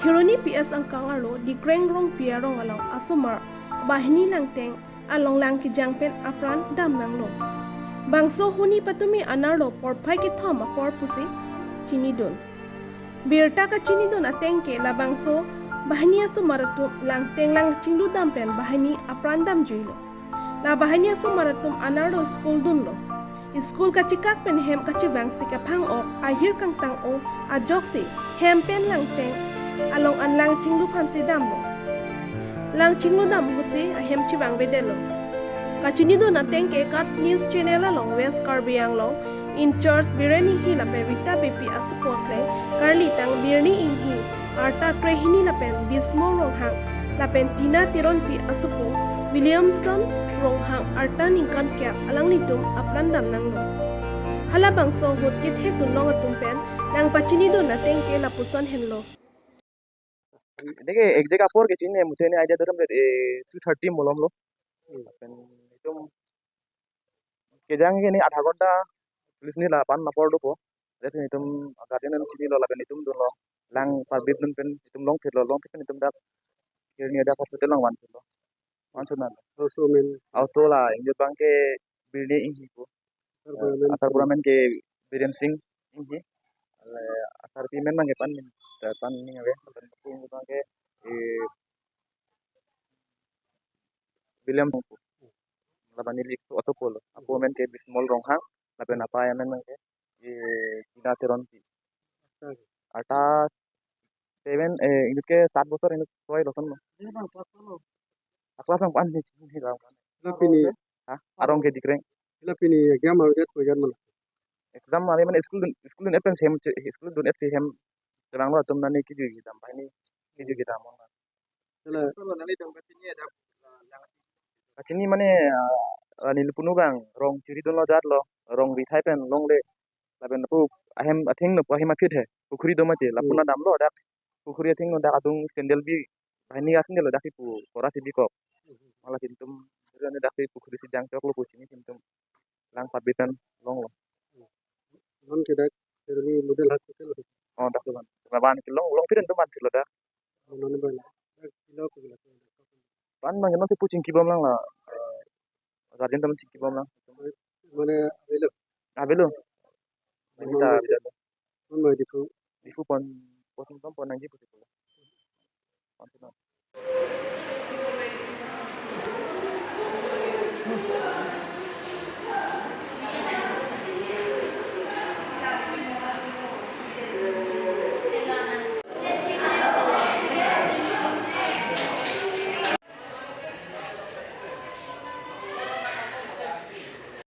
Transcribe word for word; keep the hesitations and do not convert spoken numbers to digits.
Kheroni P S angkang arlo Dikreng Rongpi arong along asomar banghini langteng along lang kejang pen apran dam nanglo. Bangso huni patumi anerlo porphai kethom apor pusi chinidun. Birta kachinidun ateng ke labangso banghini asomar atum langteng lang chingludam pen banghini apran damjuilo. La banghini asomar atum anerlo school dunlo. School kachekak pen hem kachevangsi kaphang-ok ahir kangtang-o ajoksi hem pen langteng along an lang chinglu aphansi damlo. Lang chingludam ahutsi ahem chevangvedetlo. Kachinidun ateng ke KAT News Channel along West Karbi Anglong in-charge Biren Inghi lapen Rita Beypi asopo akleng karlitang Birni Inghi, arta krehini lapen Bismol Ronghang lapen Tina Teronpi asopo Williamson Ronghang arta ningkan kep alanglitum apran dam nanglo. Halabangso ahut kethe tunlong atum pen lang pachinidun ateng ke lapuson henlo. Deke exact apor ke chinine, muthe ne idea tutum, eh, three thirty malomlo. Hmm. Lapen itum kejang ke ne adha ghonta police ni la pan apor dopo. Lapen itum guardian an chinilo lapen itum dunlo. Lang parbit dun pen itum longphitlo, longphit pen itum dak Kheroni adak hospital along vanphitlo. Vanso na. Auto amen. Auto la ingjir abang ke Birni Inghi pu. Asar pura amen. Asar pura amen ke Biren Sing Inghi. Le asarpi amen abang ke pan, pan ning ave. Pan ning abang ke, eh, William pu. Laban neli auto pulo. Apo amen ke Bismol Ronghang. Lapen apei amen abang ke, eh, Tina Teronpi. Arta seven, eh, inut ke sat bosor inut soi lo son lo. Aklas ang pan ni, ni lang pan. Lo pini. Ha? Arong ke Dikreng. Lo pini exam avedet ko jan mana? Exam ave mane school dun, school dun-et pen hem che, school dun-et si hem chevanglo atum nani kejui kedam, banghini kejui kedam. Chalo. Kachini mane, ah, ah, neli punu gang, rong chiri dunlo jatlo, rong vithai pen longle, lapen lapu ahem athengno pu ahem aphi he, pukhuri do mati, lapu Hmm. na damlo dak, pukhuri athengno dak adung sandal bi, banghini asandal dak ipu, pora si bikok. Hmm. Mala kintum, dak si pukhuri si jangchoklo pu chini kintum, lang parbit an longlo. Non ke dak Kheroni Model Hospital. Oh, dak tuh kan. Laban kelong, longphit antum vanphitlo dak. Non ban. Dak kilo ko kilo. Pan abang non si pu chingkibom lang la. Eh, guardian atum chingkibom lang. Mane avelo. Avelo. Ini ta avelo. Non mai Diphu. Diphu pon, pon pon nangji pu.